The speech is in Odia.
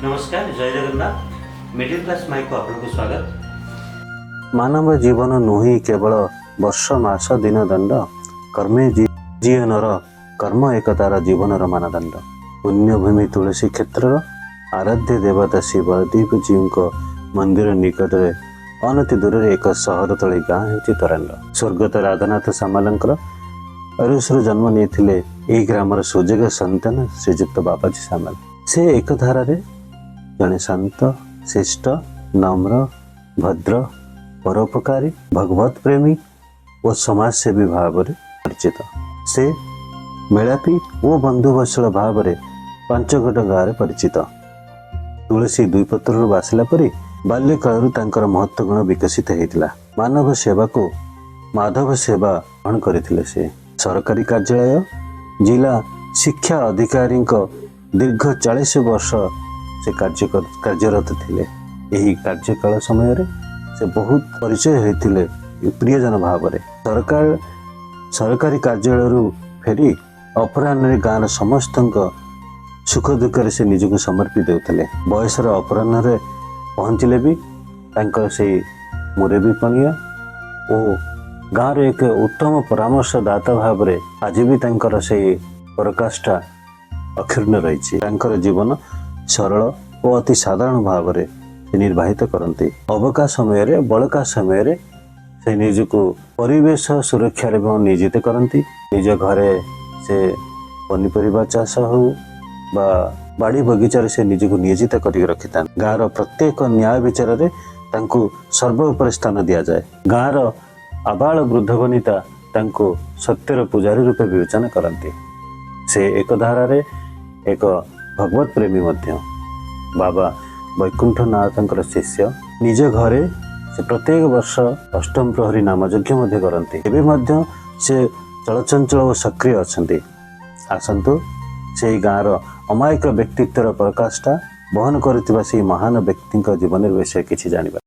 ନମସ୍କାର, ଜୟ ଜଗନ୍ନାଥ। ମିଡିଲ୍ କ୍ଲାସ୍ ମାଇକୁ ଆପଣଙ୍କୁ ସ୍ୱାଗତ। ମାନବ ଜୀବନ ନୁହେଁ କେବଳ ବର୍ଷ, ମାସ, ଦିନ, ଦଣ୍ଡ। କର୍ମେ ଜୀବନର କର୍ମ ଏକ ତାର ଜୀବନର ମାନଦଣ୍ଡ। ପୁଣ୍ୟଭୂମି ତୁଳସୀ କ୍ଷେତ୍ରର ଆରାଧ୍ୟ ଦେବତା ଶ୍ରୀ ବଳଦେବଜୀଉଙ୍କ ମନ୍ଦିର ନିକଟରେ ଅନତି ଦୂରରେ ଏକ ସହର ତଳି ଗାଁ ହେଉଛି ତରାଣ୍ଡ। ସ୍ୱର୍ଗତ ରାଧାନାଥ ସାମଲଙ୍କର ଔରସରୁ ଜନ୍ମ ନେଇଥିଲେ ଏହି ଗ୍ରାମର ସୁଯୋଗ୍ୟ ସନ୍ତାନ ଶ୍ରୀଯୁକ୍ତ ବାବାଜୀ ସାମଲ। ସେ ଏକ ଧାରାରେ ଜଣେ ଶାନ୍ତ, ଶିଷ୍ଟ, ନମ୍ର, ଭଦ୍ର, ପରୋପକାରୀ, ଭଗବତ ପ୍ରେମୀ ଓ ସମାଜସେବୀ ଭାବରେ ପରିଚିତ। ସେ ମେଳାପି ଓ ବନ୍ଧୁବତ୍ସଳ ଭାବରେ ପାଞ୍ଚଗୋଟ ଗାଁରେ ପରିଚିତ। ତୁଳସୀ ଦୁଇ ପତ୍ରରୁ ବାସିଲା ପରି ବାଲ୍ୟକାଳରୁ ତାଙ୍କର ମହତ୍ଵ ଗୁଣ ବିକଶିତ ହେଇଥିଲା। ମାନବ ସେବାକୁ ମାଧବ ସେବା ଗ୍ରହଣ କରିଥିଲେ ସେ। ସରକାରୀ କାର୍ଯ୍ୟାଳୟ ଜିଲ୍ଲା ଶିକ୍ଷା ଅଧିକାରୀଙ୍କ ଦୀର୍ଘ 40 ବର୍ଷ ସେ କାର୍ଯ୍ୟରତ ଥିଲେ। ଏହି କାର୍ଯ୍ୟକାଳ ସମୟରେ ସେ ବହୁତ ପରିଚୟ ହୋଇଥିଲେ ପ୍ରିୟଜନ ଭାବରେ। ସରକାରୀ କାର୍ଯ୍ୟାଳୟରୁ ଫେରି ଅପରାହ୍ନରେ ଗାଁର ସମସ୍ତଙ୍କ ସୁଖ ଦୁଃଖରେ ସେ ନିଜକୁ ସମର୍ପି ଦେଉଥିଲେ। ବୟସର ଅପରାହ୍ନରେ ପହଞ୍ଚିଲେ ବି ତାଙ୍କର ସେଇ ମୁରବୀ ପଣିଆ ଓ ଗାଁର ଏକ ଉତ୍ତମ ପରାମର୍ଶଦାତା ଭାବରେ ଆଜି ବି ତାଙ୍କର ସେଇ ପରାକାଷ୍ଠା ଅକ୍ଷୁଣ୍ଣ ରହିଛି। ତାଙ୍କର ଜୀବନ ସରଳ ଓ ଅତି ସାଧାରଣ ଭାବରେ ସେ ନିର୍ବାହିତ କରନ୍ତି। ଅବକାଶ ସମୟରେ, ବଳକା ସମୟରେ ସେ ନିଜକୁ ପରିବେଶ ସୁରକ୍ଷାରେ ମଧ୍ୟ ନିୟୋଜିତ କରନ୍ତି। ନିଜ ଘରେ ସେ ପନିପରିବା ଚାଷ ହେଉ ବା ବାଡ଼ି ବଗିଚାରେ ସେ ନିଜକୁ ନିୟୋଜିତ କରିକି ରଖିଥାନ୍ତି। ଗାଁର ପ୍ରତ୍ୟେକ ନ୍ୟାୟ ବିଚାରରେ ତାଙ୍କୁ ସର୍ବ ଉପରେ ସ୍ଥାନ ଦିଆଯାଏ। ଗାଁର ଆବାଳ ବୃଦ୍ଧ ବନିତା ତାଙ୍କୁ ସତ୍ୟର ପୂଜାରୀ ରୂପେ ବିବେଚନା କରନ୍ତି। ସେ ଏକ ଧାରାରେ ଏକ ଭଗବତ ପ୍ରେମୀ ମଧ୍ୟ। ବାବା ବୈକୁଣ୍ଠନାଥଙ୍କର ଶିଷ୍ୟ। ନିଜ ଘରେ ସେ ପ୍ରତ୍ୟେକ ବର୍ଷ ଅଷ୍ଟମ ପ୍ରହରୀ ନାମଯଜ୍ଞ ମଧ୍ୟ କରନ୍ତି। ଏବେ ମଧ୍ୟ ସେ ଚଳଚଞ୍ଚଳ ଓ ସକ୍ରିୟ ଅଛନ୍ତି। ଆସନ୍ତୁ, ସେହି ଗାଁର ଅମାୟିକ ବ୍ୟକ୍ତିତ୍ୱର ପରାକାଷ୍ଠା ବହନ କରୁଥିବା ସେହି ମହାନ ବ୍ୟକ୍ତିଙ୍କ ଜୀବନର ବିଷୟରେ କିଛି ଜାଣିବା।